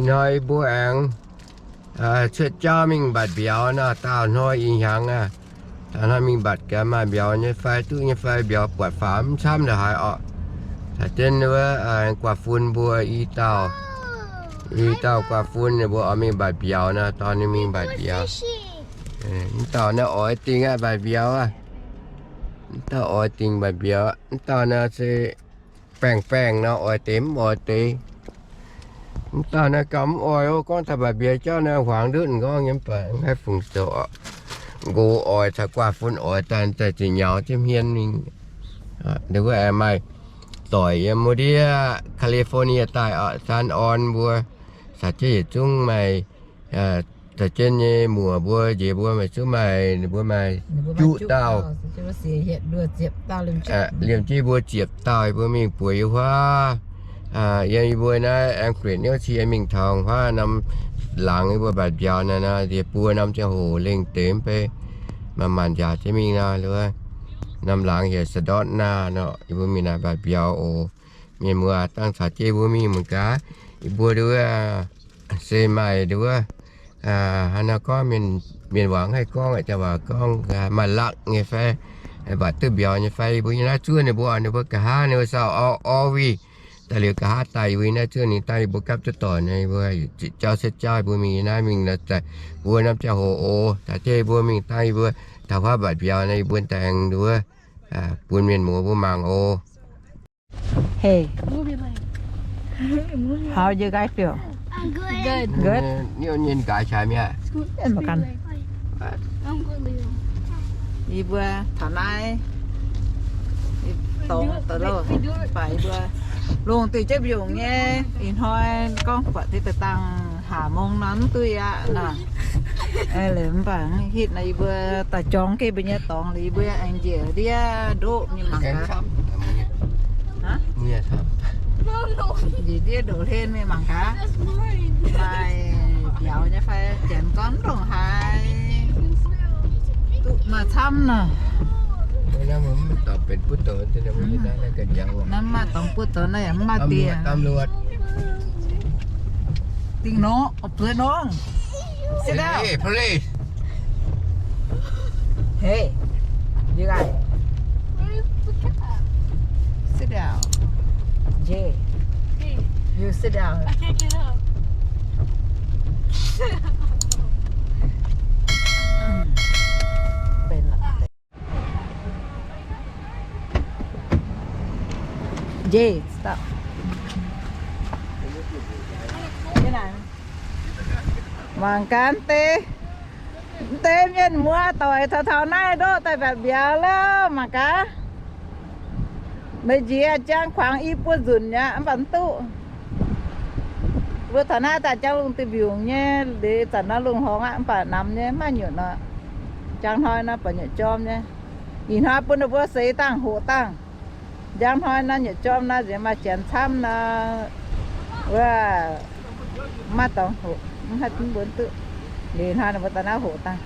Ih hnoi mbuo aengx cuotv jauv mingh mbatc mbiauz nor, daauh hnoi ih hnyangx aqv. Daauh hnoi mingh mbatc gaax maaih mbiauz nyei fai, duqv nyei fai, mbiauz buatc faaux mv camv ndongc haaix orqc. Caux jienv wuov guaax fun mbuo i dauh, i dauh guaax fun ninh mbuo oix mingh mbatc mbiauz nor, dorh ninh mingh mbatc mbiauz. Mv dauh naaiv oix dingh aqv, mbatc mbiauz aqv. Mv dauh oix dingh mbatc mbiauz. Mv dauh naaiv se baengh baengh nor, oix deix mv oix deix. Mv dauh naaiv gauh mv oix oc. Gorngv taux mbatc mbiauz jauv naaiv hmuangx ndutv, m'nqorngv nyei mv baac mv haih fungc zoux. Nqox oix caux guaax fun oix daaih, daaih ziouc nyaux jienv hmien mingh. Ninh mbuo aengx maaih doic yiem wuov ndiev California daaih orqc, saan orn mbuo. Caux jienv yietc zungv maaih, caux jienv nyei muoc mbuo, njiec mbuo maaih zungv maaih, ninh mbuo maaih juqv dauh. Liemh jienv mbuo ziepc dauh, mbuo mingh bueix yiem huaav. Yiem yie mbuo naaiv Anchorage niouv cie mingh taux huaav norm laangz yie mbuo mbatc mbiauz naaiv nor, yie mbuo norm ziangh hoc lengh deix mv bei, manc-manc njaaux jienv mingh nor, norm laangz heuc Sedona nor, yie mbuo mingh naaic mbatc mbiauz oc. Mienh muoz dangh caux jienv mbuo mingh mangc gaax. Yie mbuo nduov se maaih nduov, hnangv nor gorngv, mienh muangx haih gorngv, janx waac gorngv maaih lakv nyei fai, mbatc duqv mbiauz nyei fai. Yie mbuo yiem naaiv zuov ninh mbuo, ninh mbuo nqa'haav ninh mbuo saauv R V daaih liuz nqa'haav daaih, yie mbuo yiem naaiv zuov ninh dangh yie mbuo gapv duqv doic nor, yie mbuo jauv cuotv jauv yie mbuo mingh yiem naaiv mingh nor, daaih mbuo norm ziangh hoc oc. Caux jienv yie mbuo mingh dangh yie mbuo taux huaav mbatc mbiauz nor, yie mbuo daaih aengx nduov bun mienh muoz mbuo mangc oc. Hey. How you guys feel? Good. Good. Niouv nyei nqaaix qaaix mi'aqv. Yie mbuo taux naaiv, dongh da'lov, baac yie mbuo lungh duih jienv mbiungc nyei. Ih hnoi gorngv buatc deix da'dangh haac mong nor mv duqv aqv nor. Mv baac hitv nor yie mbuo daaih jorng geh mbuo nyei dorngx liuz, yie mbuo aengx njiec ndiev ndoqv mingh mangc gaax. Njiec ndiev ndoqv hlen mingh mangc gaax. Maaih mbiauz nyei fai, janx gorngv ndongc haaix duqv maaih camv nor. Naaiv maaih dorngx buov douz naaiv yaac mv maaih dieh. Dingh nongx, buoz nongx. Sit down. Hey, police. Hey, you guys. Sit down. Jay, you sit down. I can't get up. Jay, stop. Mangc gaax deix, deix mienh muoz doic taux taux naaiv ndoqv daaih mbatc mbiauz lauh, mangc gaax. Meih njiec jangx kuangx i buo nzunc aqv, mv baac mv duqv. Mbuo taux naaiv daaih jangx lungh duih mbiungc nyei, liuz zanc naaiv lungh horngz aqv, mv baac namx nyei mv maaih nyutc nor. Jangx hnoi nor buatc nyutc jorm nyei. Ih hnoi bun ninh mbuo seix dangh hoqc dangh. Njang hnoi nor, yietc jorm nor, nziex maaih janx camv nor, wuov, mv maaih dorngx hoqc, mv haih mv mbuonx duqv. Liuz hnoi ninh mbuo daaih naaiv hoqc dangh.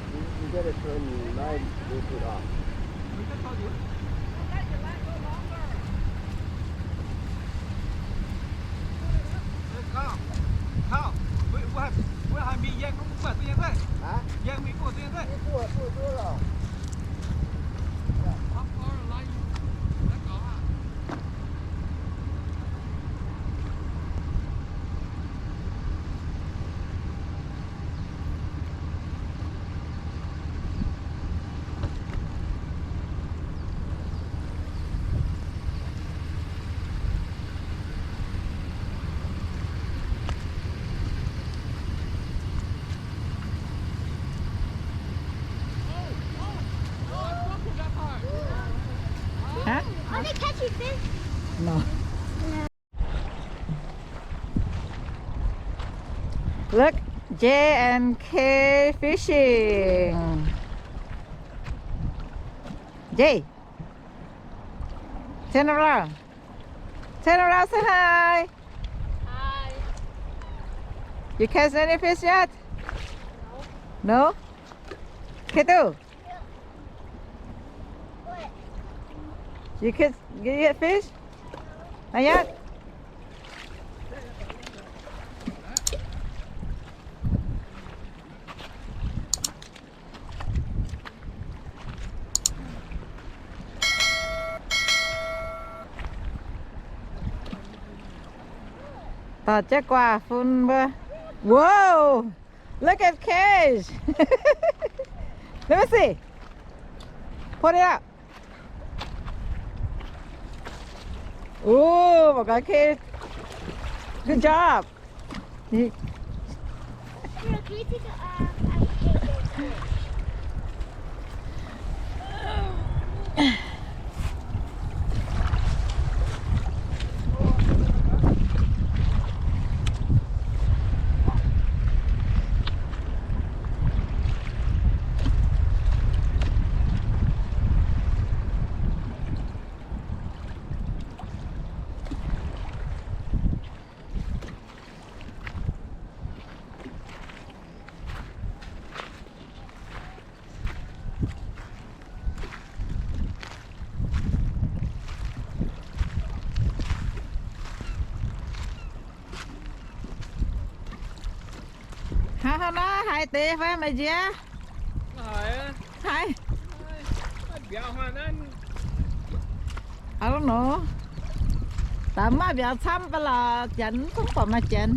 Huh? Are they catching fish? No. Look, J and K fishing. Jay, turn around. Turn around, say hi. Hi. You catch any fish yet? No? Ketu? You catch, you get fish? Not yet? Dorh jienv guaax fun mbuo. Whoa! Look at Cage. Let me see. Pull it up. Ooh, my God, Cage. Good job. Here, can you take a, um, I hate this fish. Hnangv haaix nor, haiz deix fai meih njiec? Haiz. I don't know. Daaih maiv mbiauz camv ba'laqc, janx mv dungx buatc maaih janx.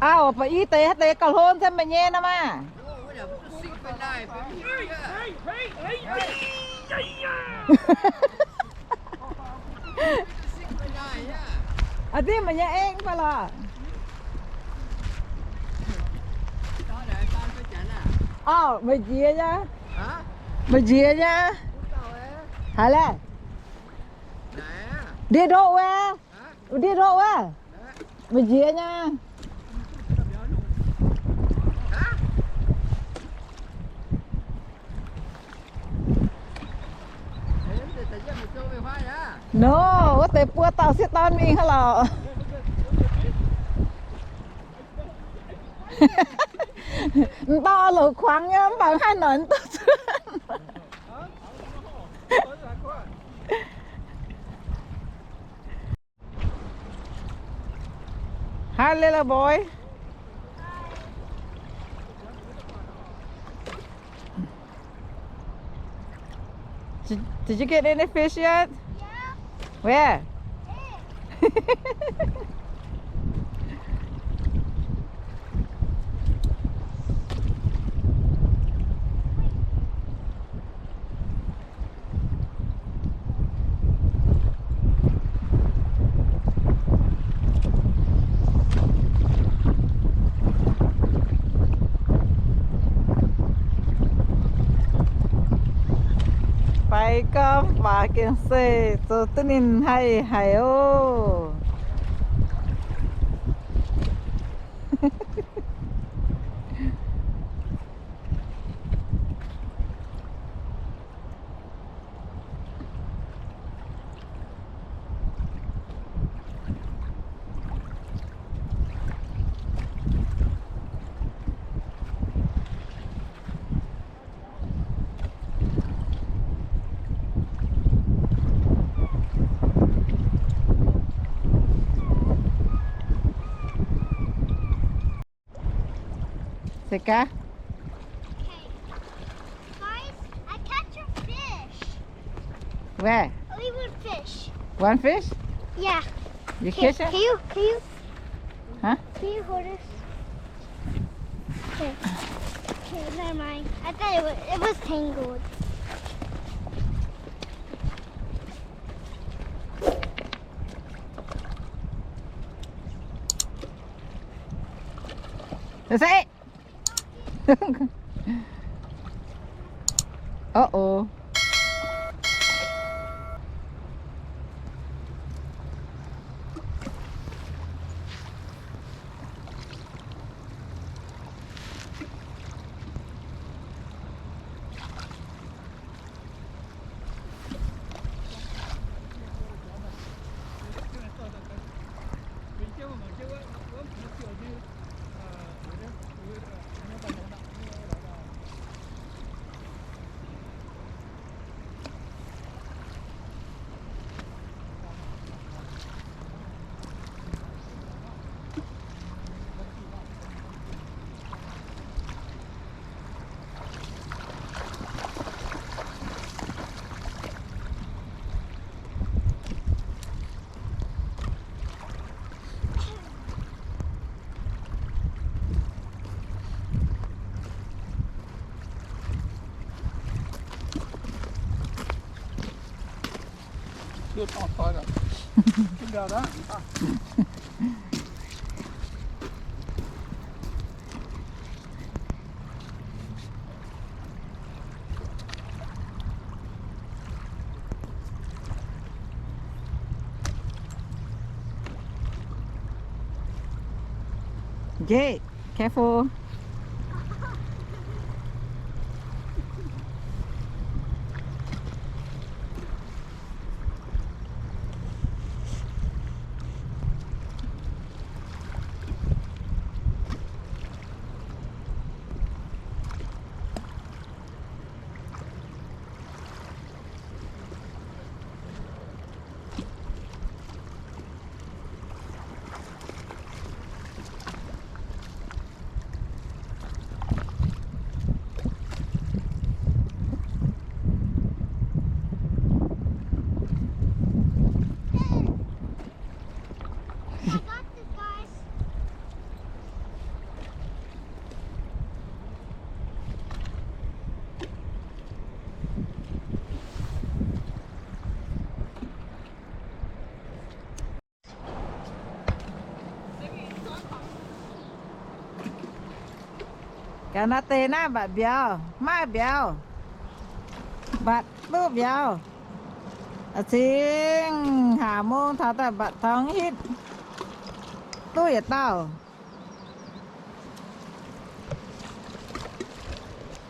Auv, ba'gi deix haaix deix gauh hlo se meih nyei nor maah. Aa, diev meih nyei eng fai lorqc? Auv, meih njiec nyei. Meih njiec nyei. Haiz laeh. Ndie ndoqv wuov. Ndie ndoqv wuov. Meih njiec nyei. Nor, wuov deix buo dauh sieqv dorn mingh hnangv lorqc. M'dauh oix louc kuangx nyei, mv baac haih noic m'dauh zunh. Hi, little boy. Did, did you get any fish yet? Yeah. Where? There. Faix gormx faaux gengh se zoux duqv ninh haih haic oc. Se gaax. Okay. Guys, I catch a fish. Where? Only one fish. One fish? Yeah. You catch it? Can you, can you, huh? Can you hold this? Okay. Okay, never mind. I thought it was, it was tangled. That's it. Uh-oh. Jake, careful. I got this, guys. Ga'naaiv deix naaiv mbatc mbiauz, maaih mbiauz, mbatc duqv mbiauz. Aa, cingx haac mong taux daaih mbatc taux hitv duqv yietc dauh.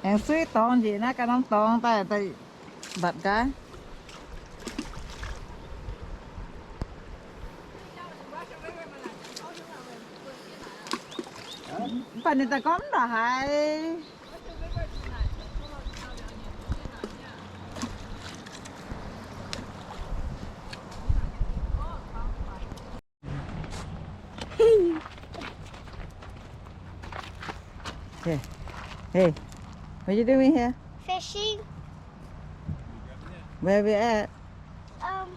Aengx suiv dorngx njiec naaiv ga'norm dorngx daaih, daaih mbatc gaax. Mv baac ninh daaih gorngv mv ndongc haaix. Hey, hey, what you doing here? Fishing. Where we at? Um,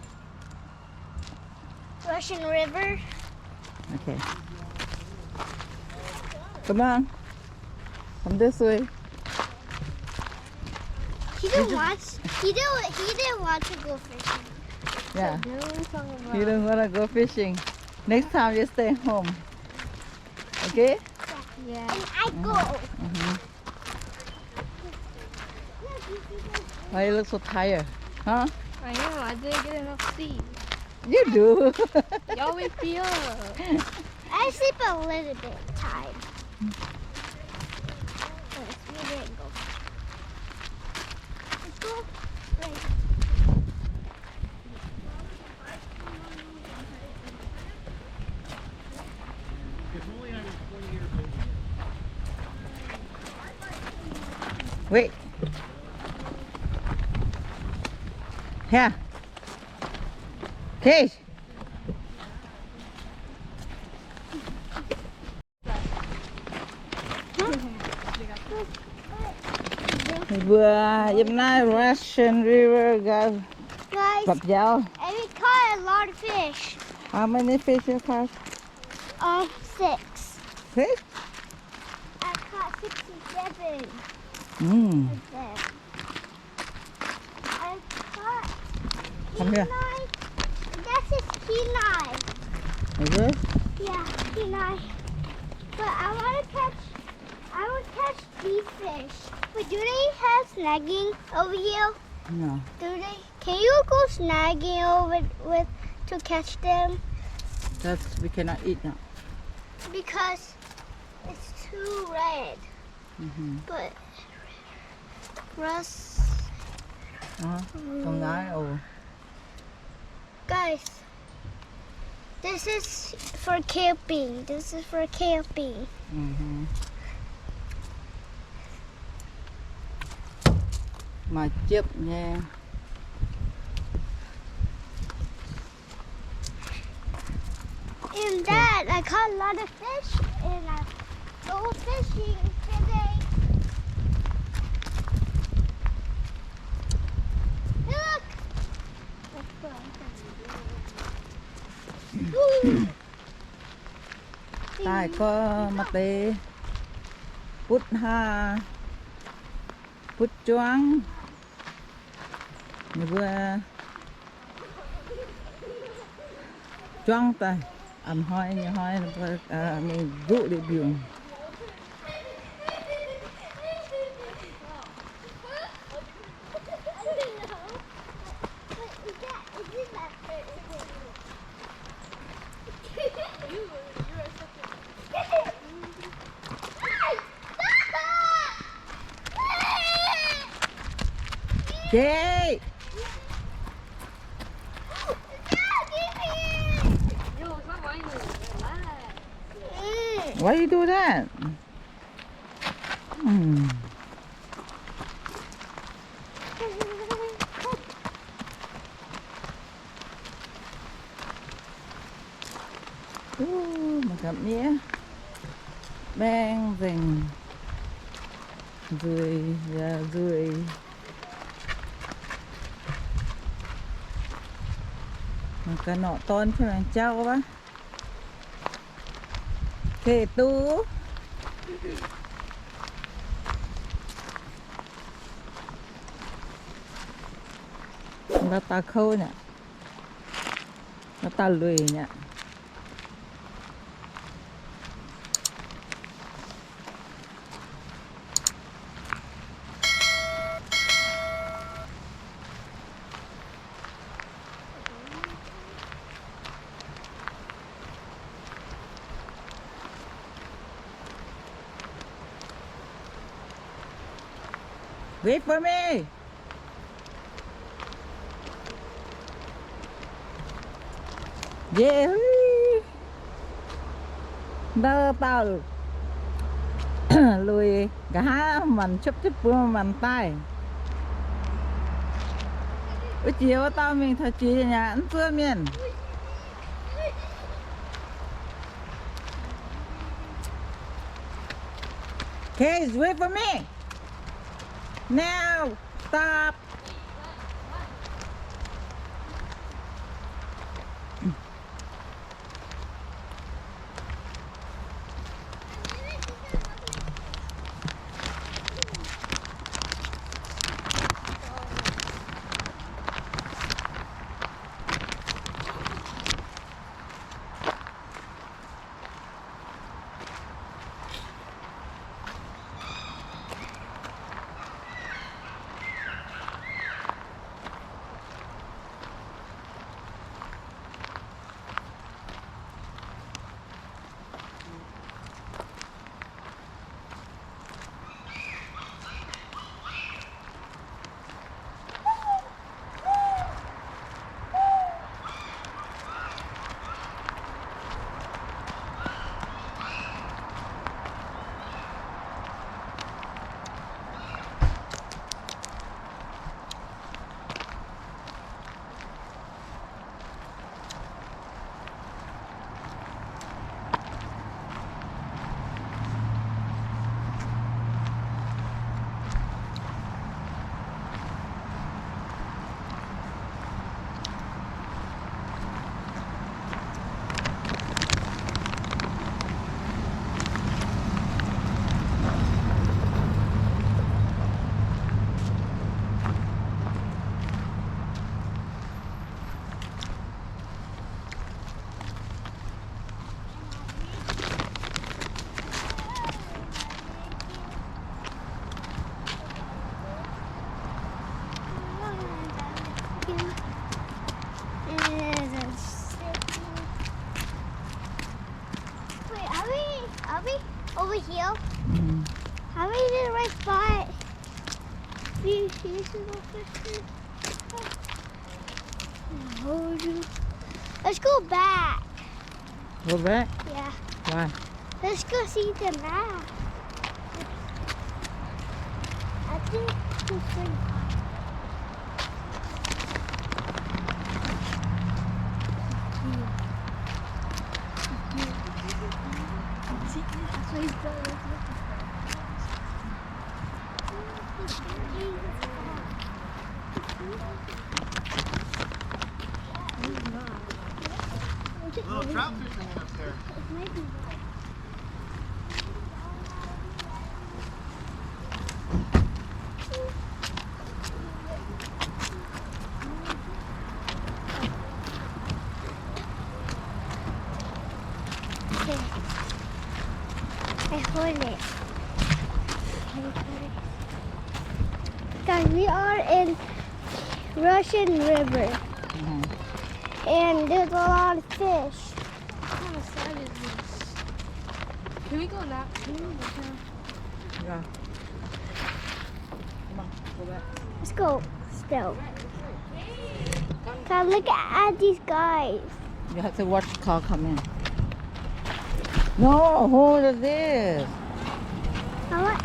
Russian River. Okay. Come on. Come this way. He didn't want, he didn't, he didn't want to go fishing. Yeah. He didn't wanna go fishing. Next time you stay home. Okay? Yeah. And I go. Mm-hmm. Why you look so tired? Huh? I am. I didn't get enough sleep. You do. You always stay up. I sleep a little bit time. Yes, we didn't go. Let's go. Right. Wait. Here. Okay. Mbuo yiem naaiv Russian River gauh, guys, bapc biauv. And we caught a lot of fish. How many fish you caught? Um, six. Six? I caught sixty-seven. Mm. Of them. I caught Come here. Kenai. This is Kenai. Is it? Yeah, Kenai. But I wanna catch, I wanna catch these fish. But do they have snagging over here? No. Do they? Can you go snagging over with to catch them? That's, we cannot eat now. Because it's too red. Mm-hmm. But Russ. Ờ, trong nái ồ. Guys, this is for camping. This is for camping. Mhm. Maaih jiepv nyei. And Dad, I caught a lot of fish and I go fishing today. Hey, look! Daaih gorngv maaih deix butv hnangv, butv juangv. Ninh mbuo juangv daaih. A'hnoi nyei hnoi mbuo mingh nzuqv liuz mbiungc. Jake! Why you do that? Hmm. Uh, mangc gaax miev maeng nzengc, nzueic yaac nzueic. Mangc gaax norqc dorn cuotv maengx jauv wuov. Kei duqv. Ndau dauh kouv nyei, ndau dauh lueic nyei. Wait for me. Yie, ndau dauh lueic nqa'haav manc cuotv jienv buo manc daaih. Wuov jiex wuov dauh mingh taux jiex nyei aqv, mv zuov mienh. Okay, wait for me. Now, stop. Wait, are we, are we over here? Mm. Are we in the right spot? We, we should go first. Let's go back. Go back? Yeah. Why? Let's go see the map. I think it's pretty hot. Little trout fishermen up there. Toilet. Guys, we are in Russian River. Mhm. And there's a lot of fish. What kind of side is this? Can we go that? Can we go down? Yeah. Come on, go back. Let's go still. Come, look at these guys. You have to watch the car coming. No, hold this. I want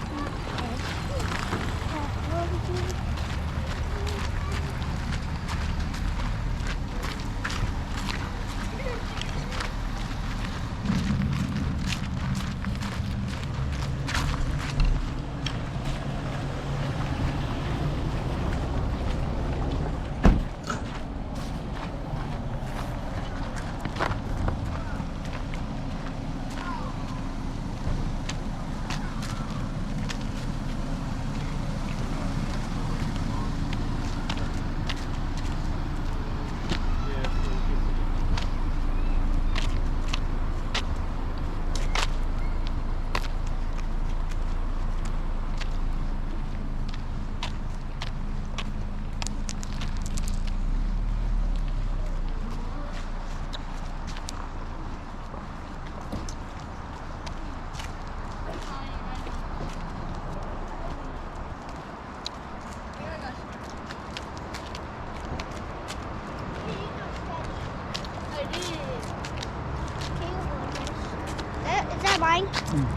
Is that mine? Mm.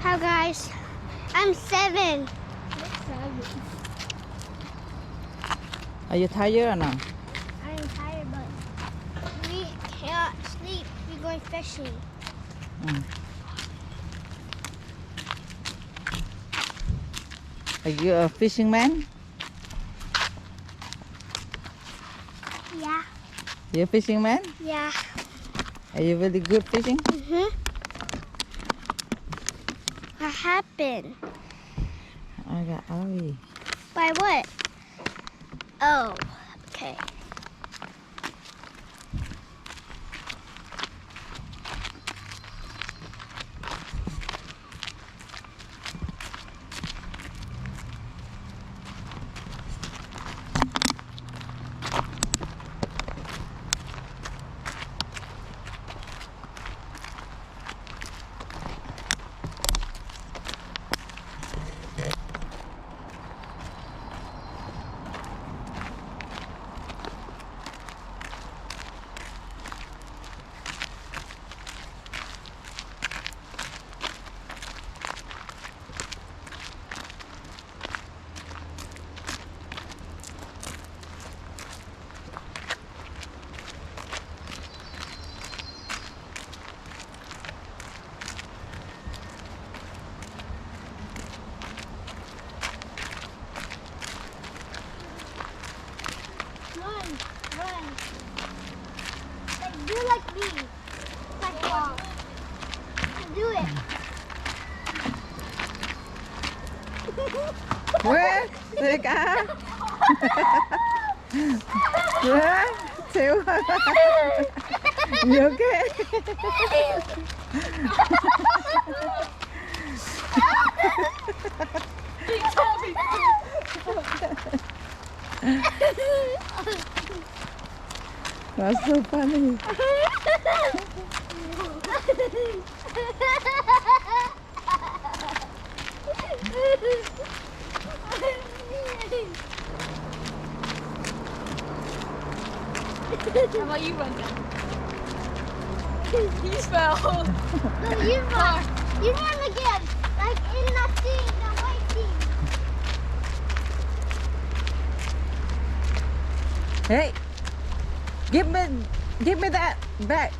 Hi guys, I'm seven. Are you tired or not? I am tired, but we cannot sleep. We're going fishing. Mm. Are you a fishing man? Yeah. You a fishing man? Yeah. Are you really good fishing? Mm-hmm. What happened? I got Ollie. By what? Oh, okay. Run, run. Like, do like me. Like, wow. Do it. Weh, seka. Weh, Theo. You okay? That's so funny. How about you run down? He fell. No, you run. You run again. Like in that thing, the white thing. Hey, give me, give me that back.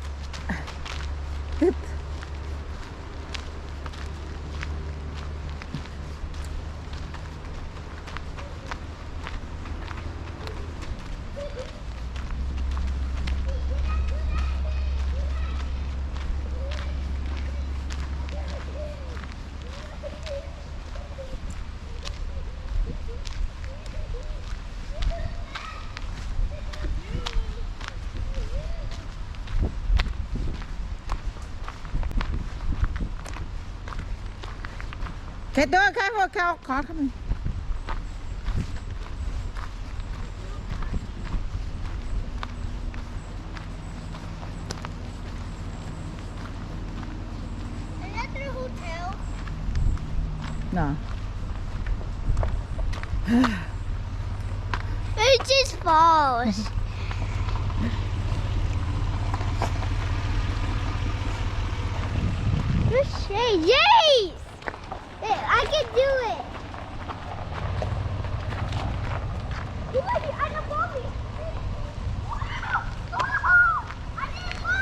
Okay, don't, okay, okay, okay, come on. Another hotel. No. It just falls. Good shit. Yay! Hey, I can do it. Ooh, I got Bobby. Wow! Wow! I did it! I did it!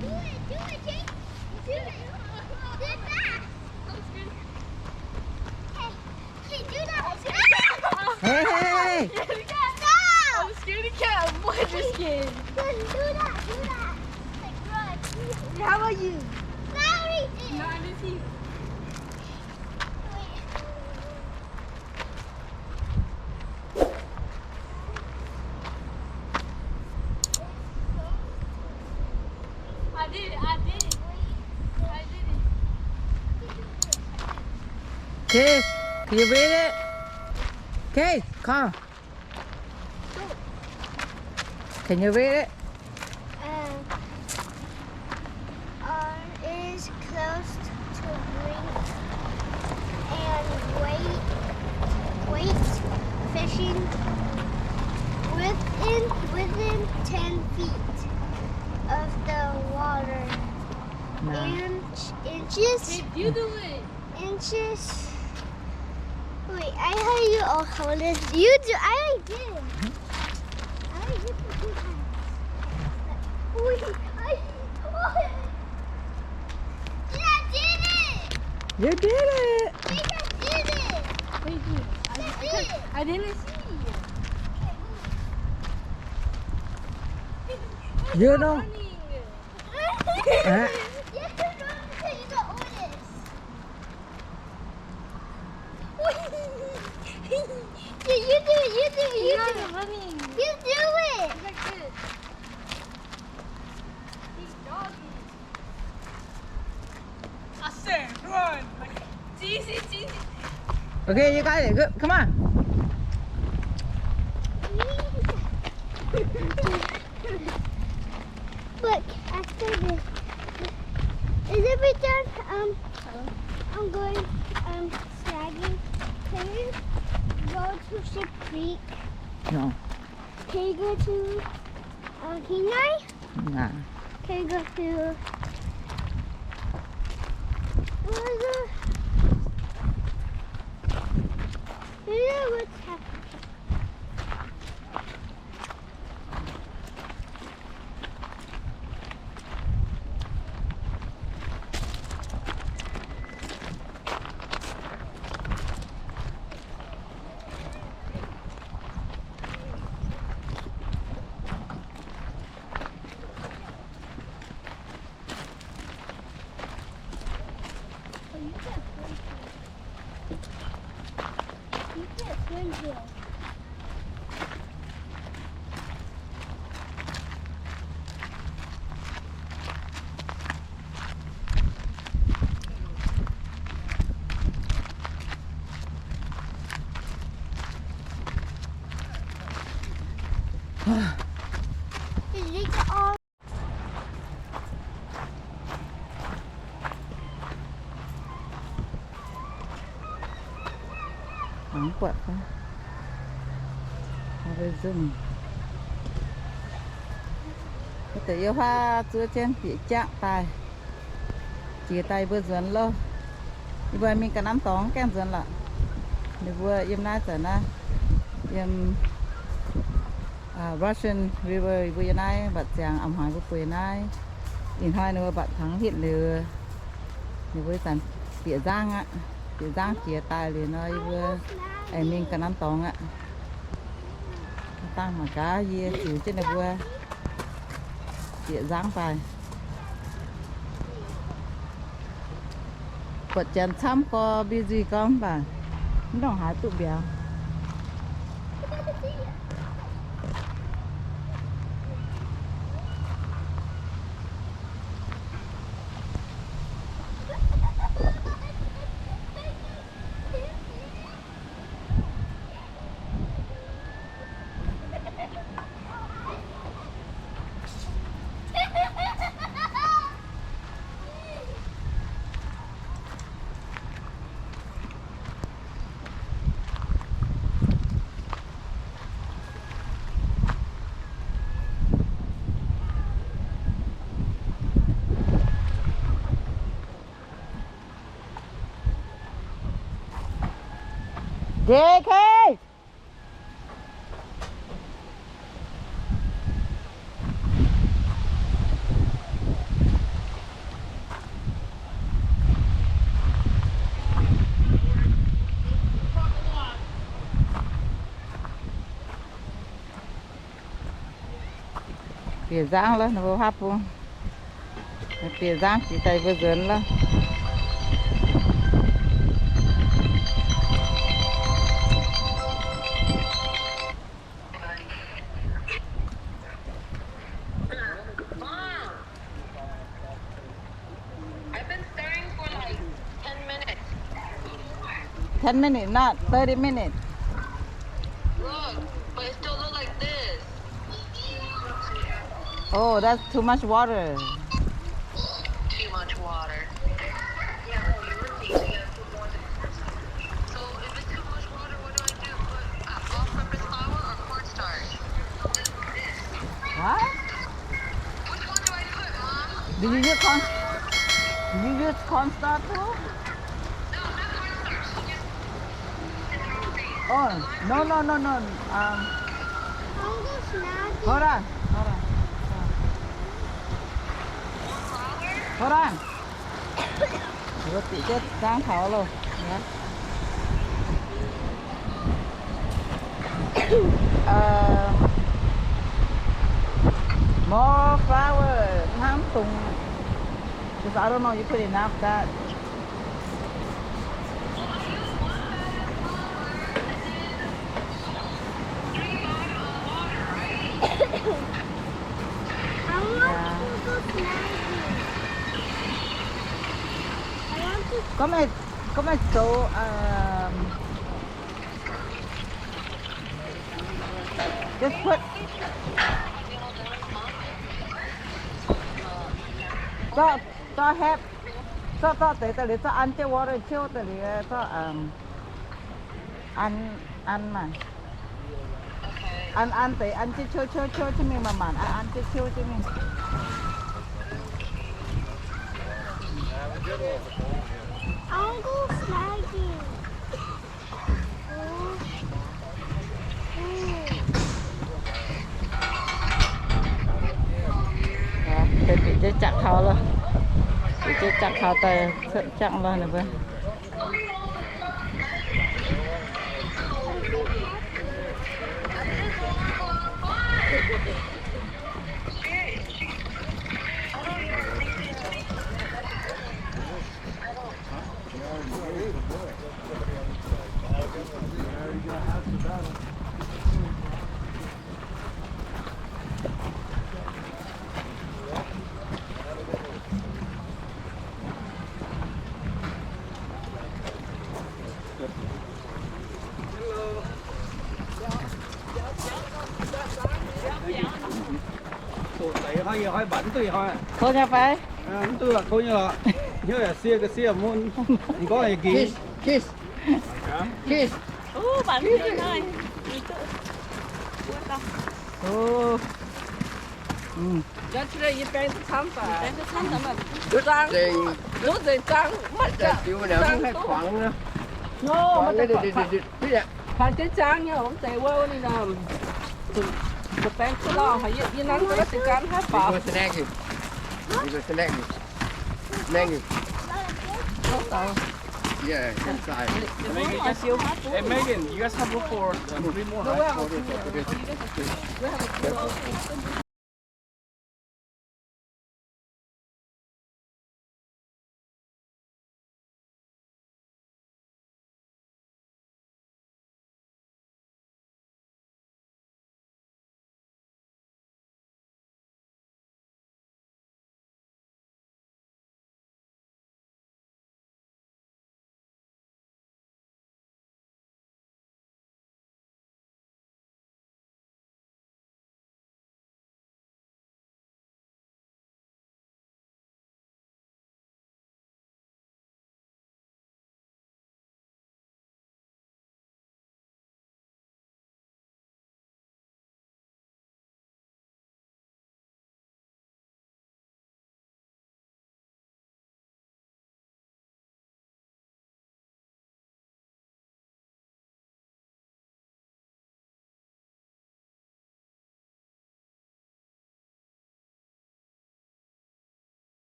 Do it, do it, Jake. Do it. Do it fast. Hey. Hey, do that. Hey, hey, hey. No. I'm scared of cat. What, just kidding. Do that, do that. Like, run. How about you? Sorry, dude. Not this easy. Wait. I did it. I did it. I did it. Okay, can you read it? Okay, come. Can you read it? Uh, R is close to brink and wait, wait, fishing within, within ten feet of the water. No. Inch, inches. Hey, you do it. Inches. Wait, I heard you all hold it. You do. I already did. I already did the two times. Wait, I, oh. Yeah, I did it. You did it. I did it. Wait, dude, I, I did it. I didn't see you. You know. Running. Huh? You have to run because you got orders. You, you do it, you do it, you do it. Running. You do it. Like this. He's doggy. I said run. Like, it's easy, it's easy. Okay, you got it. Good. Come on. Look, after this, is it done? Um, I'm going, um, snagging. Can you go to Sheep Creek? No. Can you go to, uh, Kenai? Nah. Can you go to, what is it? You know what's happening? Mangc buatc, mbuo nzunc. Wuov deix yiem huaav zuov jienv bieqc jangv daaih, jiex daaih yie mbuo nzuonx loh. Yie mbuo mingh ga'naaiv dorngx gaengh nzuonx lorqc. Ninh mbuo yiem naaiv zanc naaiv, yiem Russian River, yie mbuo yiem naaiv mbatc ziangx a'hnoi mbuo bueix naaiv. Ih hnoi ninh mbuo mbatc tangx hitv liuz, ninh mbuo zanc bieqc nzangv aqv. Bieqc nzangv jiex daaih liuz nor, yie mbuo aengx mingh ga'naaiv dorngx aqv. Dangh mangc gaax yie ziux jienv ninh mbuo bieqc nzangv daaih. Buatc janx camv gorx, busy gorx mv baac mv ndongc haaix duqv mbiauz. J K. Bieqc nzangv lorqc, ninh mbuo haav bung. Bieqc nzangv jiex daaih mbuo nzuonx lorqc. I've been staring for, like, ten minutes. Ten minutes, not thirty minutes. Look, but it still look like this. Oh, that's too much water. Too much water. So if it's too much water, what do I do? Put, uh, all-purpose flour or cornstarch? What? Which one do I put, Mom? Do you use corn? Do you use cornstarch too? No, not cornstarch. Just Oh, no, no, no, no. Um, hold on, hold on. Hold on. Mbuo bieqc jienv nzangv taux loh. Um, more flour hnangv dongh, because I don't know you put enough that. I want to go snagging. I want to. Có mày, có mày số, um, just put. Có. Zorqv hepv, zorqv, zorqv deix daaih liuz, zorqv an jienv water ciouv daaih liuz, zorqv, um, an, an maah. An, an deix an jienv ciouv, ciouv, ciouv jienv mingh, maanc maanc an, an jienv ciouv jienv mingh. I'll go snagging. Bieqc jienv jangx taux loh. Bieqc jienv jangx taux daaih cuotv jangv loh ninh mbuo. Kouv nyei fai? Mv duqv lorqc, kouv nyei lorqc. Hnyouv yaac sie, ga'sie mun. M'nqorngv yaac nqingx. Kiss, kiss, kiss. Kangx jienv zaang nyei, wuov deix wuov ninh, zuqc baeng duqv lauh haic, yie nanv ga'naaiv deix gan haaix faaux. Yeah, inside. Hey, Megan, you guys have room for, uh, three more, right?